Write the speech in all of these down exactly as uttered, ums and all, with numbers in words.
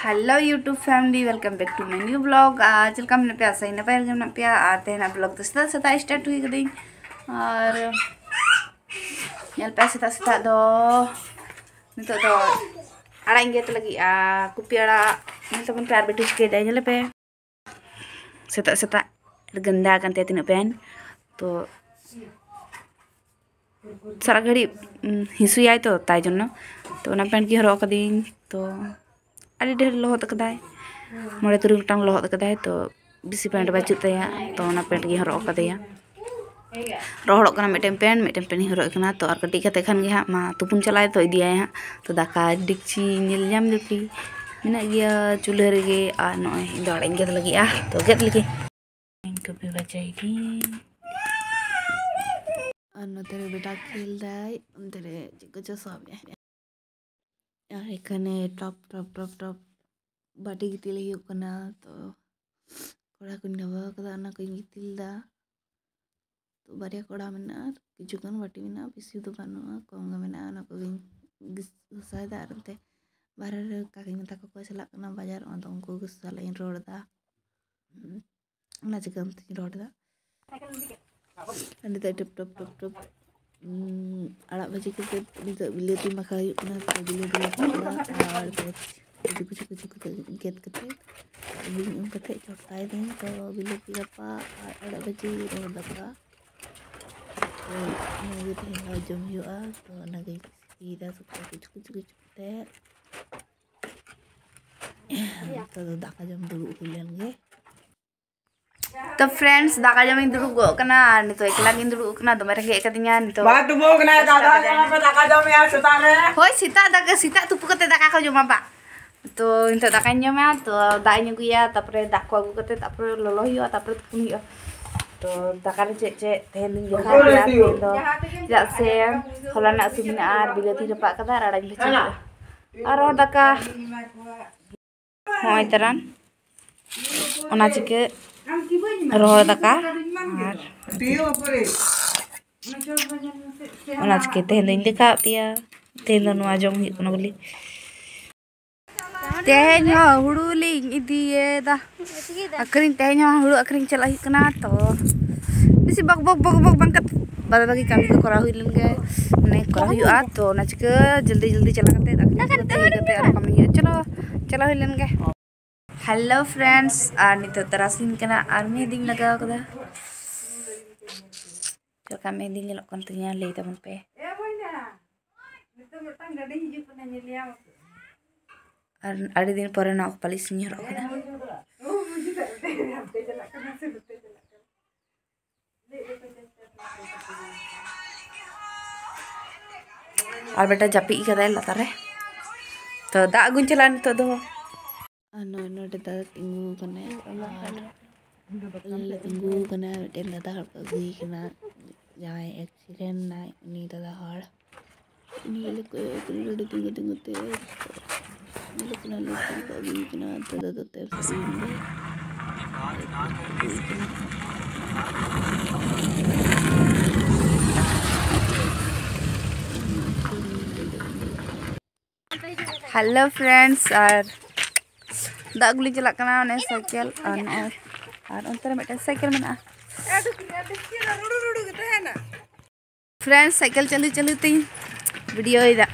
Hello YouTube family, welcome back to my new vlog. ᱟᱨ ᱪᱮᱫ ᱞᱮᱠᱟ ᱢᱮᱱᱟᱜ ᱯᱮᱭᱟ? ᱟᱥᱟᱭᱟᱹᱧ ᱱᱟᱯᱟᱭ ᱨᱮᱜᱮ ᱢᱮᱱᱟᱜ ᱯᱮᱭᱟ᱾ ᱟᱨ ᱛᱮᱦᱮᱧᱟᱜ vlog ᱫᱚ ᱥᱮᱛᱟᱜ ᱥᱮᱛᱟᱜ start ᱦᱩᱭ ᱠᱟᱹᱫᱟᱹᱧ᱾ ᱟᱨ ᱧᱮᱞ ᱯᱮ, ᱥᱮᱛᱟᱜ ᱥᱮᱛᱟᱜ ᱫᱚ ᱱᱤᱛᱚᱜ ᱫᱚ ᱟᱲᱟᱜ ᱤᱧ ᱜᱮᱫ ᱞᱟᱹᱜᱤᱫᱼᱟ, ᱠᱚᱯᱤ ᱟᱲᱟᱜ᱾ ᱧᱮᱞ ᱛᱟᱵᱚᱱ ᱯᱮ ᱟᱨ ᱵᱤᱴᱤ ᱪᱤᱠᱟᱹᱭᱮᱫᱟᱭ, ᱧᱮᱞ ᱯᱮ᱾ ᱥᱮᱛᱟᱜ ᱥᱮᱛᱟᱜ ᱜᱟᱱᱫᱟ ᱟᱠᱟᱱ ᱛᱟᱭᱟ ᱛᱤᱱᱟᱹᱜ ᱯᱮᱱ᱾ ᱛᱚ ᱥᱟᱨᱟ ᱜᱷᱟᱹᱲᱤᱡ, ᱩᱢ, ᱦᱤᱥᱩᱭᱟᱭ ᱛᱚ, ᱛᱟᱭ ᱡᱚᱱᱱᱚ᱾ ᱛᱚ ᱚᱱᱟ ᱯᱮᱱᱴ ᱜᱮ ᱦᱚᱨᱚᱜ ᱟᱠᱟᱫᱟᱹᱧ᱾ ᱛᱚ ᱟᱹᱰᱤ ᱰᱷᱮᱨ ᱞᱚᱦᱚᱫ ᱟᱠᱟᱫᱟᱭ, ᱢᱚᱬᱮ ᱛᱩᱨᱩᱭ ᱜᱚᱴᱟᱝ ᱞᱚᱦᱚᱫ ᱟᱠᱟᱫᱟᱭ᱾ ᱛᱚ ᱵᱮᱥᱤ ᱯᱮᱱᱴ ᱵᱟᱹᱪᱩᱜ ᱛᱟᱭᱟ, ᱛᱚ ᱚᱱᱟ ᱯᱮᱱᱴ ᱜᱮᱧ ᱦᱚᱨᱚᱜ ᱟᱠᱟᱫᱮᱭᱟ᱾ ᱨᱚᱦᱚᱲᱚᱜ ᱠᱟᱱᱟ ᱢᱤᱫᱴᱮᱱ ᱯᱮᱱᱴ, ᱢᱤᱫᱴᱮᱱ ᱯᱮᱱᱴ ᱤᱧ ᱦᱚᱨᱚᱜ ᱠᱟᱱᱟ᱾ ᱛᱚ ᱟᱨ ᱠᱟᱹᱴᱤᱡ ᱠᱟᱛᱮ ᱠᱷᱟᱱ ᱜᱮ ᱦᱟᱸᱜ ᱢᱟ ᱛᱩᱯᱩᱱ ᱪᱟᱞᱟᱜᱼᱟᱭ, ᱛᱚ ᱤᱫᱤᱭᱟᱭ ᱦᱟᱸᱜ᱾ ᱛᱚ ᱫᱟᱠᱟ ᱰᱮᱠᱪᱤ ᱧᱮᱞ ᱧᱟᱢ ᱫᱟᱯᱮ, ᱢᱮᱱᱟᱜ ᱜᱮᱭᱟ ᱪᱩᱞᱦᱟᱹ ᱨᱮᱜᱮ᱾ ᱟᱨ ᱱᱚᱜᱼᱚᱭ ᱤᱧ ᱫᱚ ᱟᱲᱟᱜ ᱤᱧ ᱜᱮᱫ ᱞᱟᱹᱜᱤᱫᱼᱟ, ᱛᱚ ᱜᱮᱫ ᱞᱮᱜᱮ᱾ ᱠᱚᱯᱤ ᱵᱟᱪᱟᱭ ᱜᱮ᱾ ᱟᱨ ᱱᱚᱛᱮ ᱨᱮ ᱵᱮᱴᱟ ᱠᱷᱮᱞ ᱫᱟᱭ, ᱚᱱᱛᱮ ᱨᱮ ᱪᱮᱫ ᱠᱚᱪᱚ ᱥᱟᱵ ᱮᱫ᱾ ᱟᱨ ᱮᱠᱷᱟᱱᱮ ᱴᱚᱯ ᱴᱚᱯ ᱴᱚᱯ ᱴᱚᱯ ᱵᱟᱹᱴᱤ ᱜᱤᱛᱤᱞ ᱦᱩᱭᱩᱜ ᱠᱟᱱᱟ᱾ ᱛᱚ ᱠᱚᱲᱟ ᱠᱚᱧ ᱜᱟᱵᱟᱣ ᱠᱟᱫᱟ, ᱚᱱᱟ ᱠᱚᱧ ᱜᱤᱛᱤᱞ ᱫᱟ᱾ ᱛᱚ ᱵᱟᱨᱭᱟ ᱠᱚᱲᱟ ᱢᱮᱱᱟᱜᱼᱟ, ᱟᱨ ᱠᱤᱪᱷᱩ ᱜᱟᱱ ᱵᱟᱹᱴᱤ ᱢᱮᱱᱟᱜᱼᱟ, ᱵᱮᱥᱤ ᱫᱚ ᱵᱟᱹᱱᱩᱜᱼᱟ, ᱠᱚᱢ ᱜᱮ ᱢᱮᱱᱟᱜᱼᱟ᱾ ᱚᱱᱟ ᱠᱚᱜᱮᱧ ᱜᱤᱥ-, ᱜᱷᱟᱥᱟᱣ ᱫᱟ᱾ ᱟᱨ ᱚᱱᱛᱮ ᱵᱟᱦᱨᱮ ᱨᱮ ᱠᱟᱠᱤ ᱢᱮᱛᱟ ᱠᱚ ᱠᱚ ᱪᱟᱞᱟᱜ ᱠᱟᱱᱟ ᱵᱟᱡᱟᱨ, ᱚᱱᱟᱫᱚ ᱩᱱᱠᱩ ᱠᱚ ᱥᱟᱞᱟᱜ ᱤᱧ ᱨᱚᱲ ᱫᱟ᱾ ᱚᱱᱟ ᱪᱤᱠᱟᱹ ᱚᱱᱛᱮᱧ ᱨᱚᱲ ᱫᱟ᱾ ᱟᱨ ᱱᱤᱛᱚᱜ ᱴᱚᱯ ᱴᱚᱯ ᱴᱚᱯ ᱴᱚᱯ, ᱩᱸ, ᱟᱲᱟᱜ ᱵᱷᱟᱹᱡᱤ ᱠᱟᱛᱮ ᱱᱤᱛᱚᱜ ᱵᱤᱞᱟᱹᱛᱤ ᱢᱟᱠᱷᱟ ᱦᱩᱭᱩᱜ ᱠᱟᱱᱟ᱾ ᱛᱚ ᱵᱤᱞᱟᱹᱛᱤ ᱞᱮ ᱠᱟᱜᱼᱟ ᱟᱨ ᱠᱩᱪᱩ ᱠᱩᱪᱩ ᱠᱩᱪᱩ ᱠᱟᱛᱮ ᱜᱮᱫ ᱠᱟᱛᱮ ᱵᱩᱞᱩᱝ ᱮᱢ ᱠᱟᱛᱮ ᱪᱚᱴᱠᱟᱭ ᱫᱟᱹᱧ᱾ ᱛᱚ ᱵᱤᱞᱟᱹᱛᱤ ᱨᱟᱯᱟᱜ ᱟᱨ ᱟᱲᱟᱜ ᱵᱷᱟᱹᱡᱤ, ᱨᱚᱦᱚᱲ ᱫᱟᱠᱟ, ᱛᱚ ᱤᱱᱟᱹᱜᱮ ᱛᱮᱦᱮᱧ ᱫᱚ ᱡᱚᱢ ᱦᱩᱭᱩᱜᱼᱟ᱾ ᱛᱚ ᱚᱱᱟᱜᱮ ᱤᱥᱤᱱ ᱫᱟ ᱥᱩᱠᱨᱤ ᱠᱩᱪᱩ ᱠᱩᱪᱩ ᱠᱩᱪᱩ ᱠᱟᱛᱮ᱾ ᱱᱤᱛᱚᱜ ᱫᱚ ᱫᱟᱠᱟ ᱡᱚᱢ ᱫᱩᱲᱩᱵ ᱦᱩᱭ ᱞᱮᱱ ᱜᱮ᱾ ᱛᱚ friends, ᱫᱟᱠᱟ ᱡᱚᱢᱤᱧ ᱫᱩᱲᱩᱵ ᱜᱚᱫ ᱠᱟᱱᱟ᱾ ᱟᱨ ᱱᱤᱛᱚᱜ ᱮᱠᱞᱟ ᱜᱤᱧ ᱫᱩᱲᱩᱵ ᱠᱟᱱᱟ, ᱫᱚᱢᱮ ᱨᱮᱸᱜᱮᱡ ᱟᱠᱟᱫᱤᱧᱟ ᱱᱤᱛᱚᱜ᱾ ᱵᱟ ᱛᱩᱯᱩ ᱠᱟᱱᱟ, ᱫᱟᱠᱟ ᱡᱚᱢ ᱟᱯᱮ, ᱫᱟᱠᱟ ᱡᱚᱢ ᱦᱩᱭᱩᱜᱼᱟ ᱥᱮᱛᱟᱜ ᱨᱮ᱾ ᱦᱳᱭ, ᱥᱮᱛᱟᱜ ᱫᱟᱠᱟ, ᱥᱮᱛᱟᱜ ᱛᱩᱯᱩ ᱠᱟᱛᱮ ᱫᱟᱠᱟ ᱠᱚ ᱡᱚᱢᱟ ᱵᱟ᱾ ᱛᱚ ᱱᱤᱛᱚᱜ ᱫᱟᱠᱟᱧ ᱡᱚᱢᱟ, ᱛᱚ ᱫᱟᱜ ᱤᱧ ᱟᱹᱜᱩᱭᱟ, ᱛᱟᱨᱯᱚᱨᱮ ᱫᱟᱜ ᱠᱚ ᱟᱹᱜᱩ ᱠᱟᱛᱮ ᱛᱟᱨᱯᱚᱨᱮ ᱞᱚᱞᱚ ᱦᱩᱭᱩᱜᱼᱟ, ᱛᱟᱨᱯᱚᱨᱮ ᱛᱩᱯᱩᱱ ᱦᱩᱭᱩᱜᱼᱟ᱾ ᱛᱚ ᱫᱟᱠᱟ ᱨᱮ ᱪᱮᱫ ᱪᱮᱫ ᱛᱮᱦᱮᱧ ᱫᱚᱧ ᱡᱚᱢᱟ ᱛᱮᱦᱮᱧ ᱫᱚ, ᱪᱮᱫᱟᱜ ᱥᱮ ᱦᱚᱞᱟᱱᱟᱜ ᱩᱛᱩ ᱢᱮᱱᱟᱜᱼᱟ, ᱟᱨ ᱵᱤᱞᱟᱹᱛᱤᱧ ᱨᱟᱯᱟᱜ ᱠᱟᱫᱟ, ᱟᱨ ᱟᱲᱟᱜ ᱤᱧ ᱵᱷᱟᱡᱟ ᱠᱟᱫᱟ, ᱟᱨ ᱨᱚᱦᱚᱲ ᱫᱟᱠᱟ᱾ ᱦᱚᱸᱜᱼᱚᱭ ᱛᱟᱨᱟᱱ ᱚᱱᱟ ᱪᱤᱠᱟᱹ ᱨᱚᱦᱚᱲ ᱫᱟᱠᱟ ᱟᱨ ᱚᱱᱟ ᱪᱤᱠᱟᱹ ᱛᱮᱦᱮᱧ ᱫᱚᱧ ᱫᱮᱠᱷᱟᱣᱟᱫ ᱯᱮᱭᱟ᱾ ᱛᱮᱦᱮᱧ ᱫᱚ ᱱᱚᱣᱟ ᱡᱚᱢ ᱦᱩᱭᱩᱜ ᱠᱟᱱᱟ ᱵᱚᱞᱮ᱾ ᱛᱮᱦᱮᱧ ᱦᱚᱸ ᱦᱩᱲᱩ ᱞᱤᱧ ᱤᱫᱤᱭᱮᱫᱟ ᱟᱹᱠᱷᱨᱤᱧ᱾ ᱛᱮᱦᱮᱧ ᱦᱚᱸ ᱦᱩᱲᱩ ᱟᱹᱠᱷᱨᱤᱧ ᱪᱟᱞᱟᱜ ᱦᱩᱭᱩᱜ ᱠᱟᱱᱟ᱾ ᱛᱚ ᱵᱮᱥᱤ ᱵᱚᱠ ᱵᱚᱠ ᱵᱚᱠ ᱵᱚᱠ ᱵᱟᱝ ᱠᱟᱛᱮ ᱵᱟᱫ ᱵᱟᱹᱠᱤ ᱠᱟᱹᱢᱤ ᱠᱚ ᱠᱚᱨᱟᱣ ᱦᱩᱭ ᱞᱮᱱ ᱜᱮ, ᱢᱟᱱᱮ ᱠᱚᱨᱟᱣ ᱦᱩᱭᱩᱜᱼᱟ᱾ ᱛᱚ ᱚᱱᱟ ᱪᱤᱠᱟᱹ ᱡᱚᱞᱫᱤ ᱡᱚᱞᱫᱤ ᱪᱟᱞᱟᱣ ᱠᱟᱛᱮ ᱟᱹᱠᱷᱨᱤᱧ ᱠᱟᱛᱮ ᱦᱮᱡ ᱠᱟᱛᱮ ᱟᱨᱚ ᱠᱟᱹᱢᱤ ᱦᱩᱭᱩᱜᱼᱟ᱾ ᱪᱚᱞᱚ ᱪᱟᱞᱟᱣ ᱦᱩᱭ ᱞᱮᱱ ᱜᱮ᱾ ᱦᱮᱞᱳ ᱯᱷᱨᱮᱱᱰᱥ, ᱟᱨ ᱱᱤᱛᱚᱜ ᱛᱟᱨᱟᱥᱤᱧ ᱠᱟᱱᱟ ᱟᱨ ᱢᱮᱦᱫᱤᱧ ᱞᱟᱜᱟᱣ ᱠᱟᱫᱟ᱾ ᱪᱮᱫ ᱞᱮᱠᱟ ᱢᱮᱦᱫᱤ ᱧᱮᱞᱚᱜ ᱠᱟᱱ ᱛᱤᱧᱟ ᱞᱟᱹᱭ ᱛᱟᱵᱚᱱ ᱯᱮ᱾ ᱮ ᱵᱚᱭᱦᱟ, ᱱᱤᱛᱚᱜ ᱢᱤᱫᱴᱟᱝ ᱜᱟᱹᱰᱤ ᱦᱤᱡᱩᱜ ᱠᱟᱱᱟ, ᱧᱮᱞᱮᱭᱟᱢ᱾ ᱟᱨ ᱟᱹᱰᱤ ᱫᱤᱱ ᱯᱚᱨᱮ ᱱᱚᱣᱟ ᱠᱚ ᱯᱟᱹᱞᱤᱥ ᱤᱧ ᱦᱚᱨᱚᱜ ᱠᱟᱫᱟ᱾ ᱚ, ᱵᱩᱡᱷᱟᱹᱣ ᱫᱟᱲᱮᱭᱟᱜ ᱠᱟᱱᱟ, ᱥᱮ ᱱᱚᱛᱮ ᱪᱟᱞᱟᱜ ᱠᱟᱱᱟ᱾ ᱟᱨ ᱵᱮᱴᱟ ᱡᱟᱹᱯᱤᱫ ᱠᱟᱫᱟᱭ ᱞᱟᱛᱟᱨ ᱨᱮ, ᱛᱚ ᱫᱟᱜ ᱟᱹᱜᱩᱧ ᱪᱟᱞᱟᱜᱼᱟ ᱱᱤᱛᱚᱜ ᱫᱚ᱾ ᱟᱨ ᱱᱚᱜᱼᱚᱭ ᱱᱚᱰᱮ ᱫᱟᱫᱟ ᱛᱤᱸᱜᱩ ᱠᱟᱱᱟᱭ, ᱟᱨ ᱟᱞᱮ ᱞᱮ ᱛᱤᱸᱜᱩ ᱠᱟᱱᱟ᱾ ᱢᱤᱫᱴᱮᱱ ᱫᱟᱫᱟ ᱦᱚᱲ ᱠᱚ ᱟᱹᱜᱩᱭᱮ ᱠᱟᱱᱟ, ᱡᱟᱦᱟᱸᱭ ᱮᱠᱥᱤᱰᱮᱱᱴ ᱱᱟᱭ ᱩᱱᱤ ᱫᱟᱫᱟ ᱦᱚᱲ᱾ ᱩᱱᱤ ᱞᱮ ᱠᱚᱭᱚᱜ ᱠᱟᱱᱟ ᱱᱚᱰᱮ ᱛᱤᱸᱜᱩ ᱛᱤᱸᱜᱩ ᱛᱮ᱾ ᱧᱮᱞᱚᱜ ᱠᱟᱱᱟ ᱞᱚᱠᱰᱟᱣᱱ ᱠᱚ ᱟᱹᱜᱩᱭᱮ ᱠᱟᱱᱟ, ᱫᱟᱫᱟ ᱫᱚ ᱛᱮ ᱥᱤᱢ ᱫᱚ᱾ ᱦᱮᱞᱳ ᱯᱷᱨᱮᱱᱰᱥ, ᱟᱨ ᱫᱟᱜ ᱟᱹᱜᱩ ᱞᱤᱧ ᱪᱟᱞᱟᱜ ᱠᱟᱱᱟ᱾ ᱚᱱᱮ ᱥᱟᱭᱠᱮᱞ ᱟᱨ ᱱᱚᱜᱼᱚᱭ, ᱟᱨ ᱚᱱᱛᱮ ᱨᱮ ᱢᱤᱫᱴᱮᱱ ᱥᱟᱭᱠᱮᱞ ᱢᱮᱱᱟᱜᱼᱟ᱾ ᱯᱷᱨᱮᱱᱰᱥ, ᱥᱟᱭᱠᱮᱞ ᱪᱟᱹᱞᱩ ᱪᱟᱹᱞᱩ ᱛᱤᱧ ᱵᱷᱤᱰᱤᱭᱳᱭᱮᱫᱟ᱾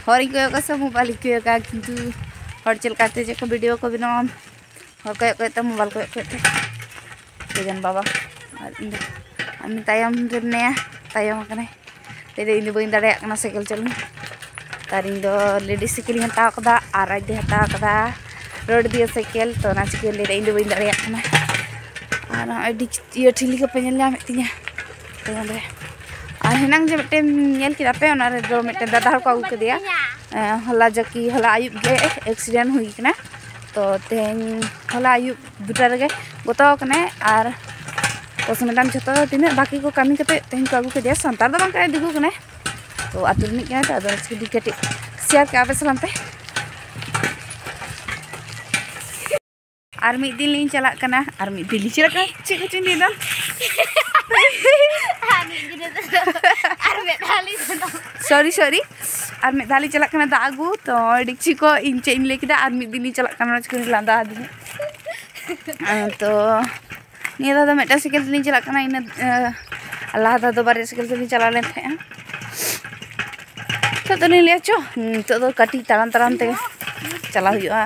ᱦᱚᱲᱤᱧ ᱠᱚᱭᱚᱜ ᱠᱚᱣᱟ ᱥᱮ ᱢᱳᱵᱟᱭᱤᱞ ᱤᱧ ᱠᱚᱭᱚᱜᱟ, ᱠᱤᱱᱛᱩ ᱦᱚᱲ ᱪᱮᱫ ᱞᱮᱠᱟᱛᱮ ᱪᱮᱫ ᱠᱚ ᱵᱷᱤᱰᱤᱭᱳ ᱠᱚ ᱵᱮᱱᱟᱣᱟ, ᱦᱚᱲ ᱠᱚᱭᱚᱜ ᱠᱚᱭᱚᱜ ᱛᱮ, ᱢᱳᱵᱟᱭᱤᱞ ᱠᱚᱭᱚᱜ ᱠᱚᱭᱚᱜ ᱛᱮ᱾ ᱥᱮᱡᱮᱱ ᱵᱟᱵᱟ ᱟᱨ ᱤᱧ ᱫᱚ, ᱟᱨ ᱩᱱᱤ ᱛᱟᱭᱚᱢ ᱨᱮ ᱢᱮᱱᱟᱭᱟ, ᱛᱟᱭᱚᱢ ᱟᱠᱟᱱᱟᱭ᱾ ᱞᱟᱹᱭ ᱫᱟᱭ, "ᱤᱧ ᱫᱚ ᱵᱟᱹᱧ ᱫᱟᱲᱮᱭᱟᱜ ᱠᱟᱱᱟ ᱥᱟᱭᱠᱮᱞ ᱪᱟᱹᱞᱩ᱾" ᱟᱨ ᱤᱧ ᱫᱚ ᱞᱮᱰᱤᱥ ᱥᱟᱭᱠᱮᱞ ᱤᱧ ᱦᱟᱛᱟᱣ ᱠᱟᱫᱟ ᱟᱨ ᱟᱡ ᱫᱚᱭ ᱦᱟᱛᱟᱣ ᱠᱟᱫᱟ ᱨᱳᱰ ᱫᱤᱭᱮ ᱥᱟᱭᱠᱮᱞ᱾ ᱛᱚ ᱚᱱᱟ ᱪᱤᱠᱟᱹ ᱞᱟᱹᱭ ᱫᱟ, "ᱤᱧ ᱫᱚ ᱵᱟᱹᱧ ᱫᱟᱲᱮᱭᱟᱜ ᱠᱟᱱᱟ᱾" ᱟᱨ ᱱᱚᱜᱼᱚᱭ ᱰᱤ-, ᱤᱭᱟᱹ ᱴᱷᱤᱞᱤ ᱠᱚᱯᱮ ᱧᱮᱞ ᱧᱟᱢᱮᱫ ᱛᱤᱧᱟ᱾ ᱛᱚ ᱱᱚᱸᱰᱮ ᱟᱨ ᱦᱮᱱᱟᱝ ᱡᱮ ᱢᱤᱫᱴᱮᱱ ᱧᱮᱞ ᱠᱮᱫᱟ ᱯᱮ, ᱚᱱᱟ ᱨᱮᱫᱚ ᱢᱤᱫᱴᱮᱱ ᱫᱟᱫᱟ ᱦᱚᱲ ᱠᱚ ᱟᱹᱜᱩ ᱠᱮᱫᱮᱭᱟ᱾ ᱮᱸ, ᱦᱚᱞᱟ ᱡᱟᱠᱤ, ᱦᱚᱞᱟ ᱟᱹᱭᱩᱵ ᱜᱮ ᱮᱠᱥᱤᱰᱮᱱᱴ ᱦᱩᱭ ᱠᱟᱱᱟ᱾ ᱛᱚ ᱛᱮᱦᱮᱧ, ᱦᱚᱞᱟ ᱟᱹᱭᱩᱵ ᱫᱩᱴᱟ ᱨᱮᱜᱮ ᱜᱚᱛᱚ ᱠᱟᱱᱟᱭ᱾ ᱟᱨ ᱯᱳᱥᱴᱢᱚᱨᱴᱮᱢ ᱡᱷᱚᱛᱚ ᱛᱤᱱᱟᱹᱜ ᱵᱟᱹᱠᱤ ᱠᱚ ᱠᱟᱹᱢᱤ ᱠᱟᱛᱮ ᱛᱮᱦᱮᱧ ᱠᱚ ᱟᱹᱜᱩ ᱠᱮᱫᱮᱭᱟ᱾ ᱥᱟᱱᱛᱟᱲ ᱫᱚ ᱵᱟᱝ ᱠᱟᱱᱟᱭ, ᱫᱤᱠᱩ ᱠᱟᱱᱟᱭ᱾ ᱛᱚ ᱟᱹᱛᱩ ᱨᱤᱱᱤᱡ ᱠᱟᱱᱟᱭ, ᱛᱚ ᱟᱫᱚ ᱠᱟᱹᱴᱤᱡ ᱠᱟᱹᱴᱤᱡ ᱥᱮᱭᱟᱨ ᱠᱮᱫᱼᱟ ᱯᱮ ᱥᱟᱞᱟᱢ ᱛᱮ᱾ ᱟᱨ ᱢᱤᱫ ᱫᱤᱱ ᱞᱤᱧ ᱪᱟᱞᱟᱜ ᱠᱟᱱᱟ, ᱟᱨ ᱢᱤᱫ ᱫᱤᱱ ᱞᱤᱧ ᱪᱟᱞᱟᱜ ᱠᱟᱱᱟ, ᱪᱮᱫ ᱠᱚᱪᱚᱧ ᱞᱟᱹᱭᱫᱟ? ᱟᱨ ᱢᱤᱫ ᱫᱷᱟᱣ ᱞᱤᱧ ᱥᱮᱱᱚᱜ᱾ Sorry, sorry. ᱟᱨ ᱢᱤᱫ ᱫᱷᱟᱣ ᱞᱤᱧ ᱪᱟᱞᱟᱜ ᱠᱟᱱᱟ ᱫᱟᱜ ᱟᱹᱜᱩ᱾ ᱛᱚ ᱰᱮᱠᱪᱤ ᱠᱚ ᱤᱧ ᱪᱮᱫ ᱤᱧ ᱞᱟᱹᱭ ᱠᱮᱫᱟ, ᱟᱨ ᱢᱤᱫ ᱫᱤᱱ ᱞᱤᱧ ᱪᱟᱞᱟᱜ ᱠᱟᱱᱟ, ᱚᱱᱟ ᱪᱤᱠᱟᱹᱧ ᱞᱟᱸᱫᱟ ᱟᱹᱫᱤᱧᱟ᱾ ᱟᱨ ᱛᱚ ᱱᱤᱭᱟᱹ ᱫᱷᱟᱣ ᱫᱚ ᱢᱤᱫᱴᱟᱝ ᱥᱟᱭᱠᱮᱞ ᱛᱮᱞᱤᱧ ᱪᱟᱞᱟᱜ ᱠᱟᱱᱟ, ᱤᱱᱟᱹ, ᱟᱨ ᱞᱟᱦᱟ ᱫᱷᱟᱣ ᱫᱚ ᱵᱟᱨᱭᱟ ᱥᱟᱭᱠᱮᱞ ᱛᱮᱞᱤᱧ ᱪᱟᱞᱟᱣ ᱞᱮᱱ ᱛᱟᱦᱮᱸᱜᱼᱟ᱾ ᱱᱤᱛᱚᱜ ᱫᱚᱞᱤᱧ ᱞᱟᱹᱭᱟ ᱪᱚ, ᱱᱤᱛᱚᱜ ᱫᱚ ᱠᱟᱹᱴᱤᱡ ᱛᱟᱲᱟᱢ ᱛᱟᱲᱟᱢ ᱛᱮ ᱪᱟᱞᱟᱣ ᱦᱩᱭᱩᱜᱼᱟ᱾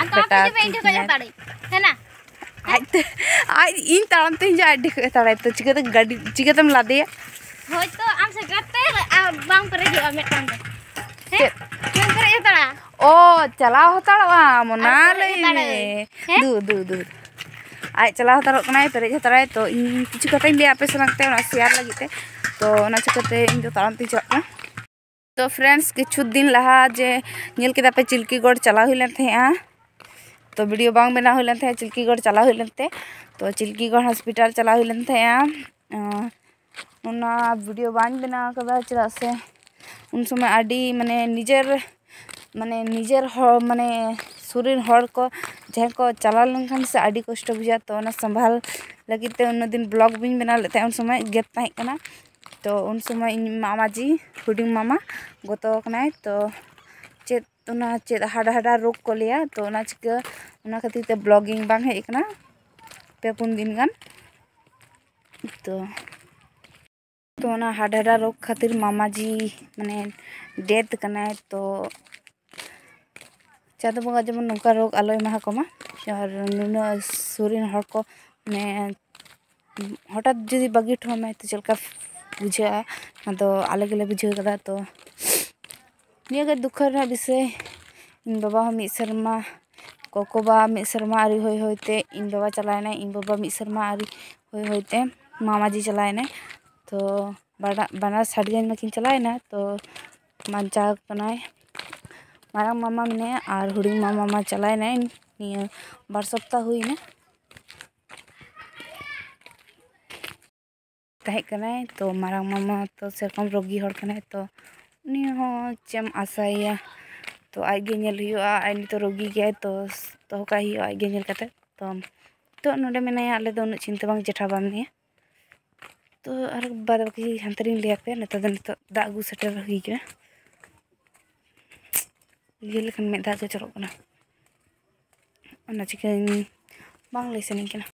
ᱟᱫᱚ ᱵᱮᱴᱟ ᱟᱯᱮ ᱫᱚ ᱤᱧ ᱴᱷᱮᱱ ᱠᱷᱚᱱ ᱠᱤᱰᱱᱮᱯ᱾ ᱦᱟᱛᱟᱲ ᱤᱧ, ᱦᱮᱸ ᱱᱟ? ᱟᱡ ᱛᱮ, ᱟᱡ ᱤᱧ ᱛᱟᱲᱟᱢ ᱛᱮ ᱦᱤᱡᱩᱜᱼᱟ, ᱟᱡ ᱰᱷᱮᱠᱚᱡ ᱦᱟᱛᱟᱲᱟᱭ ᱛᱚ ᱪᱤᱠᱟᱹᱛᱮ ᱜᱟᱹᱰᱤ, ᱪᱤᱠᱟᱹᱛᱮᱢ ᱞᱟᱫᱮᱭᱟ? ᱦᱳᱭᱛᱳ ᱟᱢ ᱥᱟᱭᱠᱮᱞ ᱛᱮ ᱟᱨ ᱵᱟᱝ ᱯᱮᱨᱮᱡᱚᱜᱼᱟ ᱢᱤᱫᱴᱟᱝ ᱫᱚ᱾ ᱦᱮᱸ? ᱪᱮᱫ? ᱵᱟᱝ ᱯᱮᱨᱮᱡ ᱦᱟᱛᱟᱲᱟ᱾ ᱚ, ᱪᱟᱞᱟᱣ ᱦᱟᱛᱟᱲᱚᱜᱼᱟ, ᱢᱚᱱᱟ ᱟᱨ ᱯᱮᱨᱮᱡ ᱞᱟᱹᱭ ᱦᱟᱛᱟᱲᱟᱭ᱾ ᱢᱮ᱾ ᱦᱮᱸ? ᱫᱩ, ᱫᱩ, ᱫᱩ᱾ ᱟᱡ ᱪᱟᱞᱟᱣ ᱦᱟᱛᱟᱲᱚᱜ ᱠᱟᱱᱟᱭ, ᱯᱮᱨᱮᱡ ᱦᱟᱛᱟᱲᱟᱭ, ᱛᱚ ᱤᱧ ᱠᱤᱪᱷᱩ ᱠᱟᱛᱷᱟᱧ ᱞᱟᱹᱭᱟ ᱟᱯᱮ ᱥᱟᱞᱟᱜ ᱛᱮ ᱚᱱᱟ share ᱞᱟᱹᱜᱤᱫ ᱛᱮ, ᱛᱚ ᱚᱱᱟ ᱪᱤᱠᱟᱹᱛᱮ ᱤᱧ ᱫᱚ ᱛᱟᱲᱟᱢ ᱛᱮᱧ ᱪᱟᱞᱟᱜ ᱠᱟᱱᱟ᱾ ᱛᱚ friends, ᱠᱤᱪᱷᱩ ᱫᱤᱱ ᱞᱟᱦᱟ ᱡᱮ ᱧᱮᱞ ᱠᱮᱫᱟ ᱯᱮ ᱪᱤᱞᱠᱤᱜᱚᱲ ᱪᱟᱞᱟᱣ ᱦᱩᱭ ᱞᱮᱱ ᱛᱟᱦᱮᱸᱜᱼᱟ, ᱛᱚ video ᱵᱟᱝ ᱵᱮᱱᱟᱣ ᱦᱩᱭ ᱞᱮᱱ ᱛᱟᱦᱮᱸᱜᱼᱟ ᱪᱤᱞᱠᱤᱜᱚᱲ ᱪᱟᱞᱟᱣ ᱦᱩᱭ ᱞᱮᱱ ᱛᱮ᱾ ᱛᱚ ᱪᱤᱞᱠᱤᱜᱚᱲ hospital ᱪᱟᱞᱟᱣ ᱦᱩᱭ ᱞᱮᱱ ᱛᱟᱦᱮᱸᱜᱼᱟ᱾ ᱟᱸ, ᱚᱱᱟ video ᱵᱟᱹᱧ ᱵᱮᱱᱟᱣ ᱠᱟᱫᱟ ᱪᱮᱫᱟᱜ ᱥᱮ ᱩᱱ ᱥᱚᱢᱚᱭ ᱟᱹᱰᱤ ᱢᱟᱱᱮ ᱱᱤᱡᱮᱨ, ᱢᱟᱱᱮ ᱱᱤᱡᱮᱨ ᱦᱚᱲ, ᱢᱟᱱᱮ ᱥᱩᱨ ᱨᱮᱱ ᱦᱚᱲ ᱠᱚ ᱡᱟᱦᱟᱸᱭ ᱠᱚ ᱪᱟᱞᱟᱣ ᱞᱮᱱᱠᱷᱟᱱ ᱥᱮ ᱟᱹᱰᱤ ᱠᱚᱥᱴᱚ ᱵᱩᱡᱷᱟᱹᱜᱼᱟ᱾ ᱛᱚ ᱚᱱᱟ ᱥᱟᱢᱵᱷᱟᱞ ᱞᱟᱹᱜᱤᱫ ᱛᱮ ᱩᱱᱟᱹᱜ ᱫᱤᱱ vlog ᱵᱟᱹᱧ ᱵᱮᱱᱟᱣ ᱞᱮᱫ ᱛᱟᱦᱮᱸᱫ, ᱩᱱ ᱥᱚᱢᱚᱭ ᱜᱮᱯ ᱛᱟᱦᱮᱸ ᱠᱟᱱᱟ᱾ ᱛᱚ ᱩᱱ ᱥᱚᱢᱚᱭ ᱤᱧ ᱢᱟᱢᱟ ᱡᱤ, ᱦᱩᱰᱤᱧ ᱢᱟᱢᱟ ᱜᱚᱛᱚ ᱟᱠᱟᱱᱟᱭ᱾ ᱛᱚ ᱪᱮᱫ ᱚᱱᱟ ᱪᱮᱫ ᱦᱟᱰ ᱦᱟᱰᱟ ᱨᱳᱜᱽ ᱠᱚ ᱞᱟᱹᱭᱟ, ᱛᱚ ᱚᱱᱟ ᱪᱤᱠᱟᱹ, ᱚᱱᱟ ᱠᱷᱟᱹᱛᱤᱨ ᱛᱮ vlogging ᱵᱟᱝ ᱦᱮᱡ ᱟᱠᱟᱱᱟ ᱯᱮ ᱯᱩᱱ ᱫᱤᱱ ᱜᱟᱱ᱾ ᱛᱚ, ᱛᱚ ᱚᱱᱟ ᱦᱟᱰ ᱦᱟᱰᱟ ᱨᱳᱜᱽ ᱠᱷᱟᱹᱛᱤᱨ ᱢᱟᱢᱟ ᱡᱤ ᱢᱟᱱᱮ death ᱠᱟᱱᱟᱭ᱾ ᱛᱚ ᱪᱟᱸᱫᱚ ᱵᱚᱸᱜᱟ ᱡᱮᱢᱚᱱ ᱱᱚᱝᱠᱟ ᱨᱳᱜᱽ ᱟᱞᱚᱭ ᱮᱢᱟ ᱠᱚᱢᱟ, ᱟᱨ ᱱᱩᱱᱟᱹᱜ ᱥᱩᱨ ᱨᱮᱱ ᱦᱚᱲ ᱠᱚ ᱢᱟᱱᱮ ᱦᱚᱴᱟᱛ ᱡᱩᱫᱤ ᱵᱟᱹᱜᱤ ᱦᱚᱴᱚ ᱟᱢᱟᱭ ᱛᱚ ᱪᱮᱫ ᱞᱮᱠᱟ ᱵᱩᱡᱷᱟᱹᱜᱼᱟ, ᱚᱱᱟ ᱫᱚ ᱟᱞᱮ ᱜᱮᱞᱮ ᱵᱩᱡᱷᱟᱹᱣ ᱠᱟᱫᱟ᱾ ᱛᱚ ᱱᱤᱭᱟᱹ ᱜᱮ ᱫᱩᱠᱷ ᱨᱮᱱᱟᱜ ᱵᱤᱥᱚᱭ᱾ ᱤᱧ ᱵᱟᱵᱟ ᱦᱚᱸ ᱢᱤᱫ ᱥᱮᱨᱢᱟ, ᱠᱚᱠᱚ ᱵᱟ ᱢᱤᱫ ᱥᱮᱨᱢᱟ ᱟᱹᱣᱨᱤ ᱦᱩᱭ ᱦᱩᱭ ᱛᱮ ᱤᱧ ᱵᱟᱵᱟ ᱪᱟᱞᱟᱣ ᱮᱱᱟᱭ, ᱤᱧ ᱵᱟᱵᱟ ᱢᱤᱫ ᱥᱮᱨᱢᱟ ᱟᱹᱣᱨᱤ ᱦᱩᱭ ᱦᱩᱭ ᱛᱮ ᱢᱟᱢᱟ ᱡᱤ ᱪᱟᱞᱟᱣ ᱮᱱᱟᱭ᱾ ᱛᱚ ᱵᱟᱰᱟ-, ᱵᱟᱱᱟᱨ ᱥᱟᱰᱜᱮᱧ ᱢᱟᱠᱤᱱ ᱪᱟᱞᱟᱣ ᱮᱱᱟ, ᱛᱚ ᱵᱟᱧᱪᱟᱣ ᱠᱟᱱᱟᱭ᱾ ᱢᱟᱨᱟᱝ ᱢᱟᱢᱟ ᱢᱮᱱᱟᱭᱟ ᱟᱨ ᱦᱩᱰᱤᱧ ᱢᱟᱢᱟ ᱢᱟ ᱪᱟᱞᱟᱣ ᱮᱱᱟᱭ, ᱱᱤᱭᱟᱹ ᱵᱟᱨ ᱥᱚᱯᱛᱟ ᱦᱩᱭᱱᱟ᱾ ᱛᱟᱦᱮᱸ ᱠᱟᱱᱟᱭ, ᱛᱚ ᱢᱟᱨᱟᱝ ᱢᱟᱢᱟ ᱛᱚ ᱥᱮᱨᱚᱠᱚᱢ ᱨᱳᱜᱤ ᱦᱚᱲ ᱠᱟᱱᱟᱭ, ᱛᱚ ᱩᱱᱤ ᱦᱚᱸ ᱪᱮᱫ ᱮᱢ ᱟᱥᱟᱭᱮᱭᱟ, ᱛᱚ ᱟᱡ ᱜᱮ ᱧᱮᱞ ᱦᱩᱭᱩᱜᱼᱟ᱾ ᱟᱡ ᱱᱤᱛᱚᱜ ᱨᱳᱜᱤ ᱜᱮᱭᱟᱭ, ᱛᱚ ᱫᱚᱦᱚ ᱠᱟᱭ ᱦᱩᱭᱩᱜᱼᱟ ᱟᱡ ᱜᱮ ᱧᱮᱞ ᱠᱟᱛᱮ᱾ ᱛᱚ ᱱᱤᱛᱚᱜ ᱱᱚᱰᱮ ᱢᱮᱱᱟᱭᱟ, ᱟᱞᱮ ᱫᱚ ᱩᱱᱟᱹᱜ ᱪᱤᱱᱛᱟᱹ ᱵᱟᱝ ᱪᱮᱴᱷᱟ ᱵᱟᱝ ᱢᱮᱱᱟᱭᱟ᱾ ᱛᱚ ᱟᱨ ᱵᱟᱫ ᱵᱟᱹᱠᱤ ᱦᱟᱱᱛᱮ ᱨᱤᱧ ᱞᱟᱹᱭ ᱟᱯᱮᱭᱟ᱾ ᱱᱮᱛᱟᱨ ᱫᱚ ᱱᱤᱛᱚᱜ ᱫᱟᱜ ᱟᱹᱜᱩ ᱥᱮᱴᱮᱨ ᱦᱩᱭ ᱠᱟᱱᱟ᱾ ᱩᱭᱦᱟᱹᱨ ᱞᱮᱠᱷᱟᱱ ᱢᱮᱫ ᱫᱟᱜ ᱜᱮ ᱡᱚᱨᱚᱜ ᱠᱟᱱᱟ᱾ ᱚᱱᱟ ᱪᱤᱠᱟᱹᱧ ᱵᱟᱝ ᱞᱟᱹᱭ ᱥᱟᱱᱟᱧ ᱠᱟᱱᱟ᱾